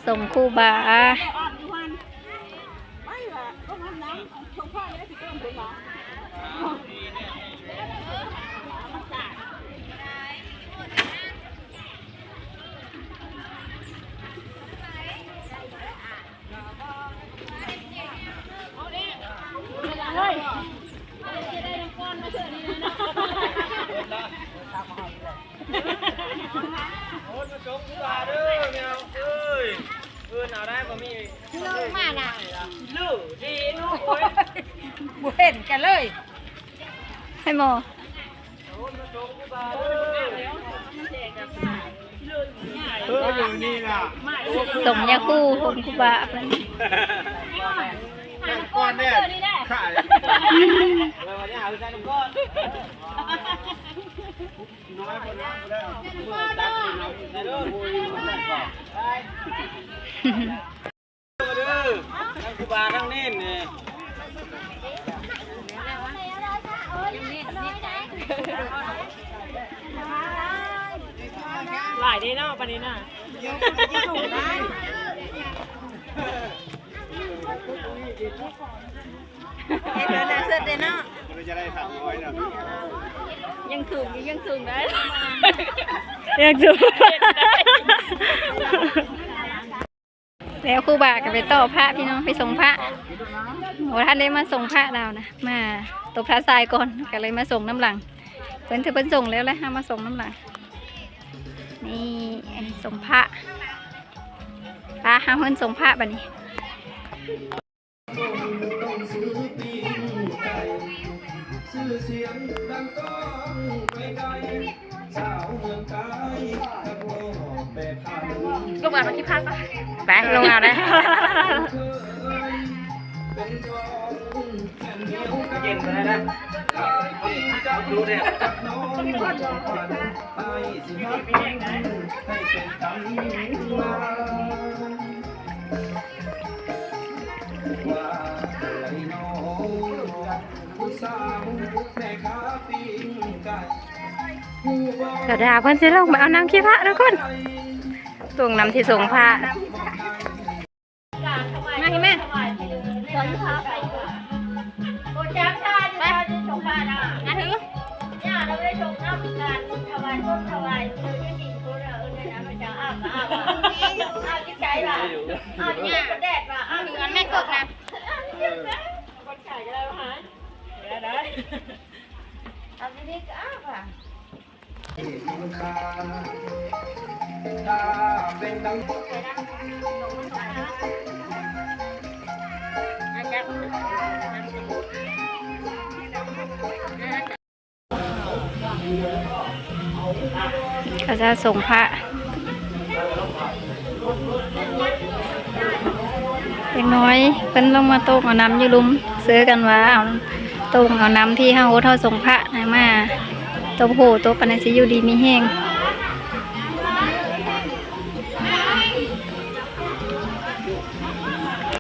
ສົ່ງຄູບາ. ມານະ ລືດີເນາະ ໂອ້ຍ ບໍ່ເຫັນກັນເລີຍ ໃຫ້ໝໍ. ເອີ ຢູ່ນີ້ລະ ສົ່ງຍາຄູ ສົ່ງຄູບາເພິ່ນ ກ່ອນແດ່ ຂາຍ ນ້ອຍບໍ່ໄດ້ ບໍ່ໄດ້ ບໍ່ໄດ້ ເດີ ທັງຄູບາທັງເນນນີ້ ຫຼາຍເດ້ເນາະ ປານນີ້ນະ ເຮັດແນວນັ້ນເສີດເດ້ເນາະ ບໍ່ໄດ້ຈະໄດ້ສາມຮ້ອຍເນາະ ຍັງສູງຢູ່ ຍັງສູງໄດ້ ຍັງສູງ. ແລ້ວຄູບາກໍໄປຕໍ່ພະ ພີ່ນ້ອງ ໄປສົ່ງພະ ບໍ່ທັນໄດ້ມາສົ່ງພະລາວນະ ມາຕົບພະຊາຍກ່ອນ ກໍເລີຍມາສົ່ງນຳຫຼັງ ເພິ່ນ ເພິ່ນສົ່ງແລ້ວແຫຼະ ເຮົາມາສົ່ງນຳຫຼັງ. ນີ້ ອັນນີ້ສົ່ງພະ ໄປ ເຮົາເພິ່ນສົ່ງພະບັດນີ້. ລົງມາມາກິນຜັກ ໄປ ລົງມາໄດ້ ເຢັນໄປແລ້ວນະ ສາວດາເພິ່ນຊິລົງໄປເອົານ້ຳຂີ້ພະທຸກຄົນ ຕົງນ້ຳທີ່ສົງພະ. ມາ ເຫັນໄໝ ໄປ ມາຖື ເຂົາຈະສົງພະ ເດັກນ້ອຍເພິ່ນລົງມາໂຕກເອົານ້ຳຢູ່ລຸ່ມ ເຊີກັນວ່າເອົາໂຕກເອົານ້ຳທີ່ເຮົາຫົດເອົາສົງພະນະ ມາຕົບໂຫຕົບ ອັນນັ້ນຊິຢູ່ດີມີແຮງ.